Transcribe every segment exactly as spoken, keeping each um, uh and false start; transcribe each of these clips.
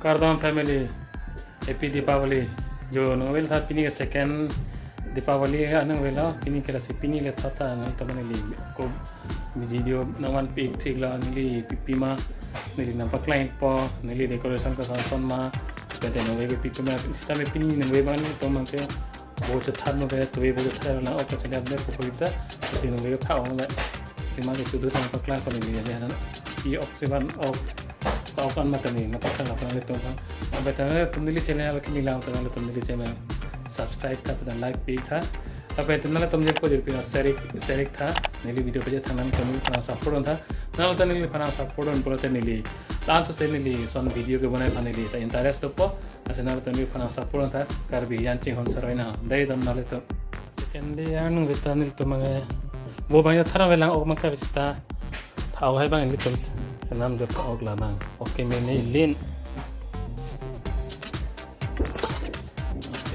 Kardom family, happy Deepavali. Jo nangvel tha pini ke second Deepavali anang velo, pini ke lasi pini le tha tha nangtum neli ko video nangvan pi thik la neli pipi ma neli nangpaklang po neli decoration koson son ma. Pente nangve ke pipi ma sita me pini nangve bang nangtum ke bo chethan mo ke tuve bo chethan na ok chale abde ko polita si nangve ke pha ong le. Si ma ke chudu nangpaklang ko neli ya na. I ok si van ok ok an mata ni nangpaklang apa nangtum bang. Apa tana tum neli channel ke nilang tana tum neli channel subscribe tha pen like pi tha. Apa tana tum je ko jir pina share share tha. Neli video pe tha nangtum neli phan support tha. Nangtum neli phan support pulote neli. Laso si neli son video ke banai phan neli ta interest dopo. Lasi nangtum neli phan support tha. Karbi Anching hon saroi na. Dei dam nangtum. Second day anung veta nelitum mange. Bo bang yo tharang velang ok mangka visita. Thau hai bang nelitum. Kenam jok ok la bang. Ok me ne lin.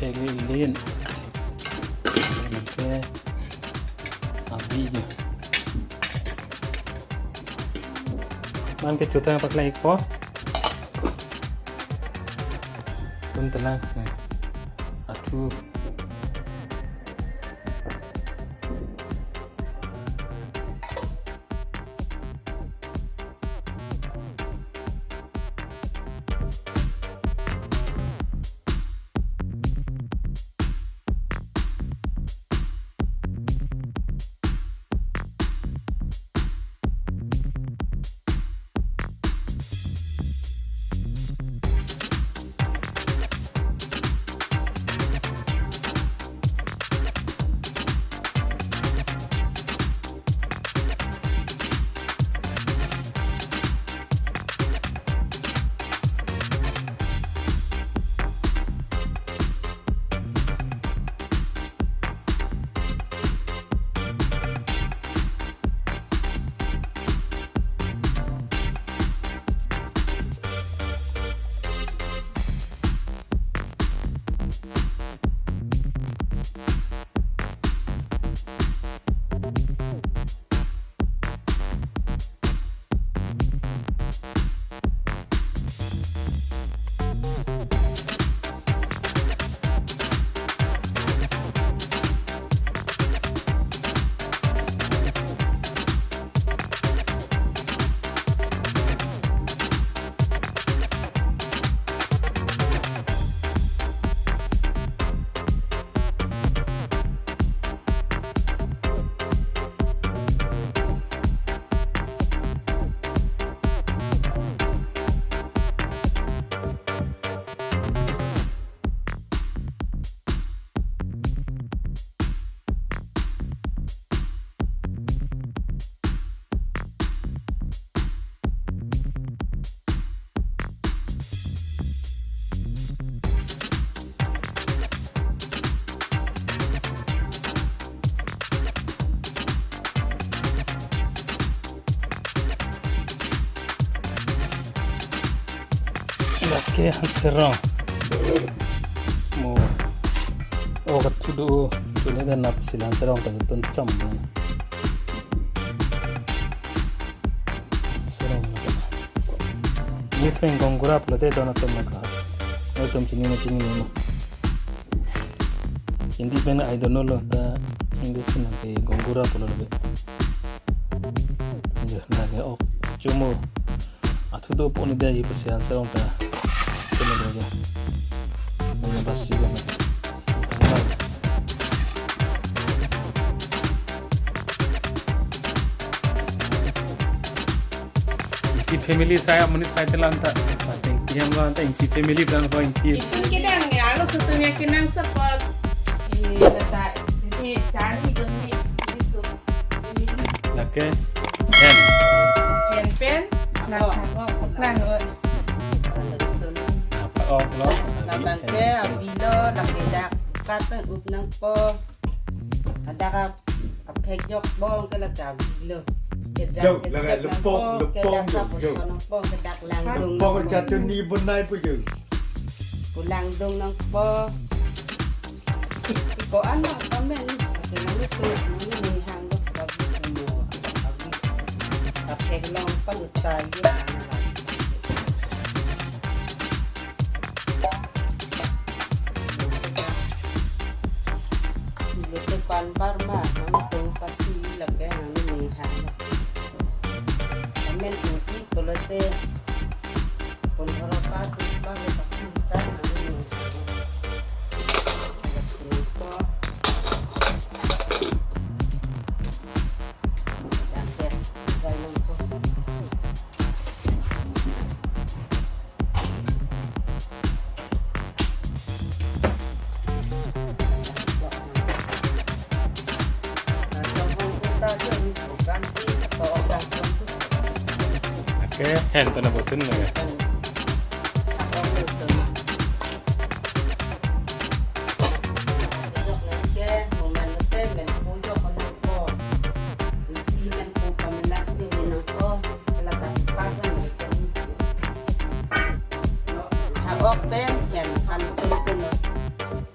Pegi lin. Ok. Abi. Man ke chuta paklang ik po. Tum telang. Athu. Lake han serong. Mo. O kathudu. Tuni dan nap silang serong ta tun chom. Serong. Miss pen gongura pulote don atum naka. Atum chini na chini mo. Hindi pen I don't know lo ta Hindi pen ke gongura pulo lo. Nake ok chumo. Athu do pon ida hi pesian serong ta. Chumo do. Ini basi ko. Ingti family saya menit saya telan ta. Ingti yang lo ta Ingti family bilang ko Ingti. Itum kedang ya, lo setum ya kenang support. Ini ta, ini cari demi itu. Lake, hen. Hen pen, lang, oh, lang, oh. Apa ok lo? Labang ke, abi lo, lake dak, kat pen up nangpo. Dak a, aphek jok bong ke lake abi lo. Ke dak, jok, ke lake dak lepong, nangpo, ke lepong, dak jok, jok. Nangpo, ke dak langdung. Lepong nangpo. Chatuni bonai pu jok. Ko langdung nangpo. Ko anak pamen, ate nang itu, nang ini hang dok babi mo, babi. Kape long pan sa ye. Lote ko-an bar ma, nangtum pasi lake nangli hang. Amen tuji pulote pondro pa tu pa le pasi ta nangli hang. Ko. Dan gas, gai nangko. Lake hen to na botun lake. Ha-ok pen hen han pen pen lo.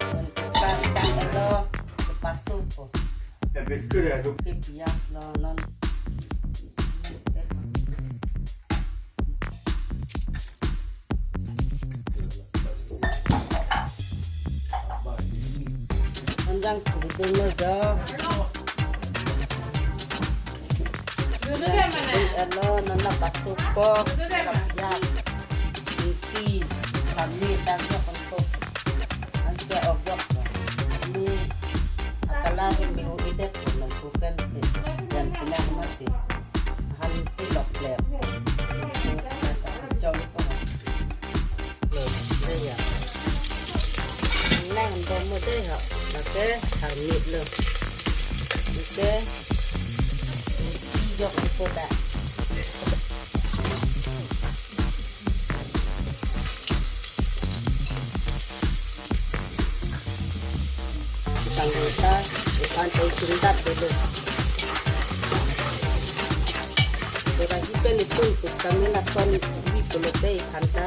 Pen pen pen lo. Paso po. Ke pias lo non. Anjang chiri dun lo jo. Elo nana paso po. Pias. Ingti. Kami dak jok untuk. Ansi ok jok. Kami akala rin minggu idet po nang kupen. Dan pinang mati. Han pilok lep. Chom ko. Lo, lo ya. Nang bom mo dei ho. Lake harmit lo. Lake. Ijok ipo da. Tangta, ikan ai singkat dulu. Ora hipen itu ikut kami lakukan di pulote ikan ta.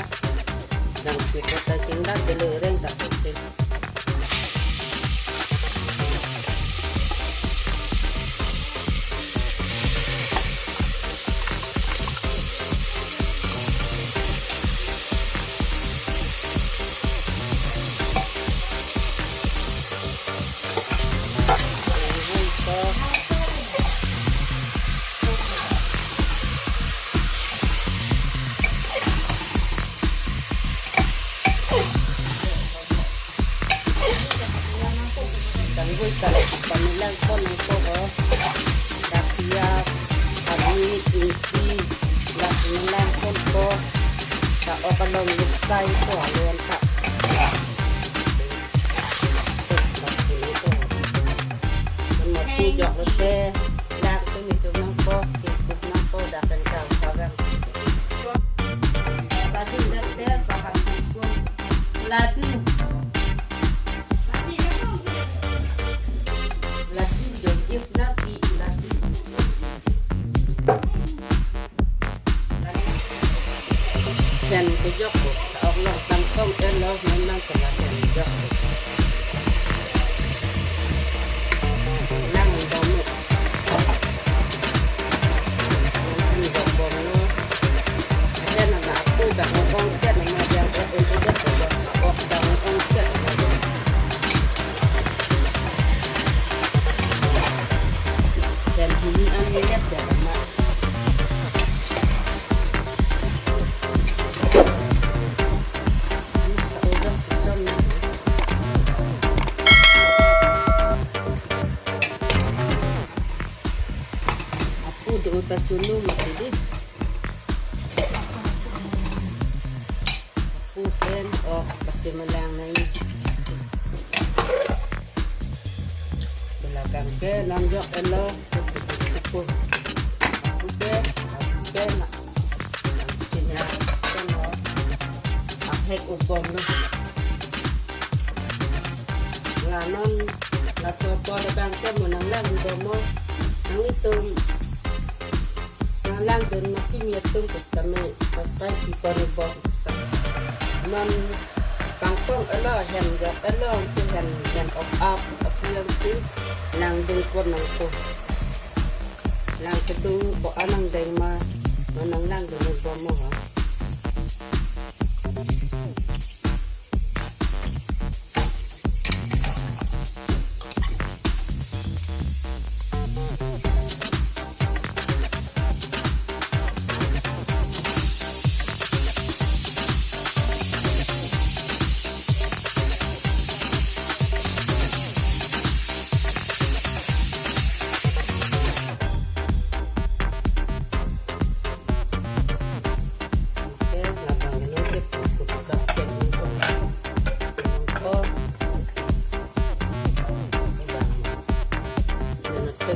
Dan kita ta singkat dulu reng tak betul. Tanggui kali pamilang ko nangko ho. Dak pias, kami, ingti, dak pamilang ko ko. Dak okalong lukai ko alen ta. Mati jok lote, dak tu mitu nangko, mitu nangko, dak kan kau kawang. Satu dak te, sahan nangko. Ladu. Ladu jok ik napi ladu. Pen kejok ko, ta-ok long kangkong elo, memang kena pen kejok ko. Lang bom mo. Lang bom mo. Aja na na aku dak ngomong tet nama dia buat untuk dia, ok dak ngomong tet nama dia. Dan ini an lihat dalam mak. Apu do utas dulu mati di. Apu pen, ok, pasti melang nai. Belakang ke, nang jok elo, tupu. Apu ke, apu ke, na. Nang sini, ke mo. Ahek ubom lo. Lanon, laso po labang ke mo nang lang ubom mo. Nanglitum. Nang langdun ma kimi atum pu setame, pakai ipon ibom. Non kangkong elo, hen jok elo, tu hen, hen ok ap, api yang tu langdun ko nangko. Lang kedung ko anang deng ma, non nang langdun ibom mo ha.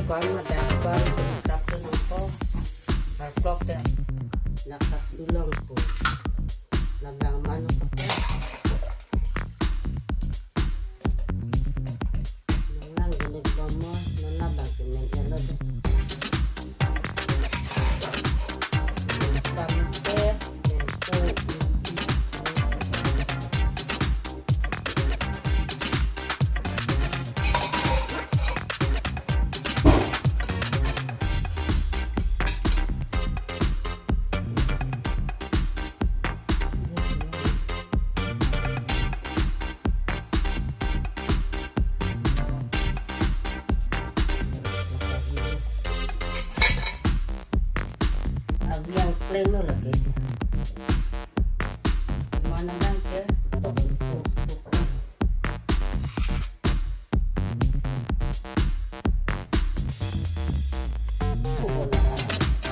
Kwan ma dak kwan sap tu nangkok. Harklok ke. Laklak sulong pu. Labang manu ke. Nang gundek bomo, nang labang ke men elo de. Sampe, men pu. Aviang pleng lo lagi. Mana bang ke?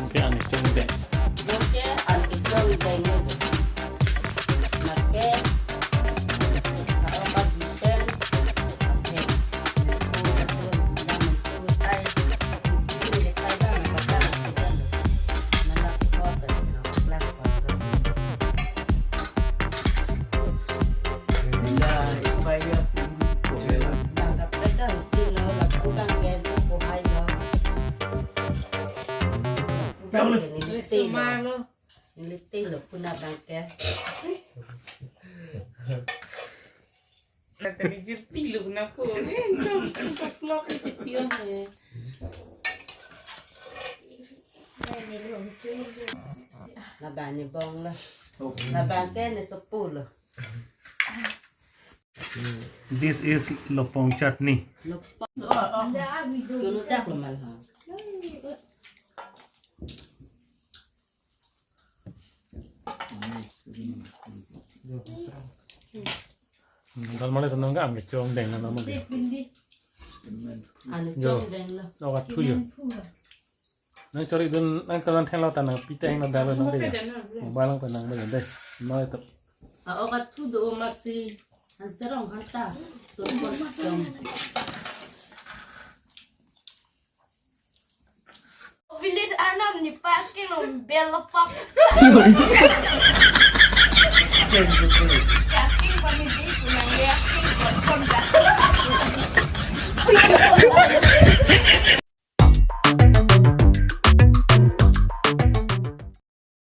Oke, ani chong deng. Oke, ani chong deng. Make, ako ka bisen. Oke. Sumar lo. Nelitin lo puna bangke. Tadi jirti lo puna ko. Eh, entam, entam vlog ni video he. Labang ni bong lo. Labang ke ni sepuluh. This is lopong chutney. Lopong. Lunu dak lo mal ha. Dal male tanong ka am ke chong deng na mo. Ani Jo. Chong deng lo. Lo ka thu jo. Nang chori dun nang kalan theng lo ta nang pita heng na dal lo nang de. Mobile lang pa nang ba de. Male to. A o ka thu do masi. Han serong han ta. To ko chong. Village arnam ni pa ke no bel pap.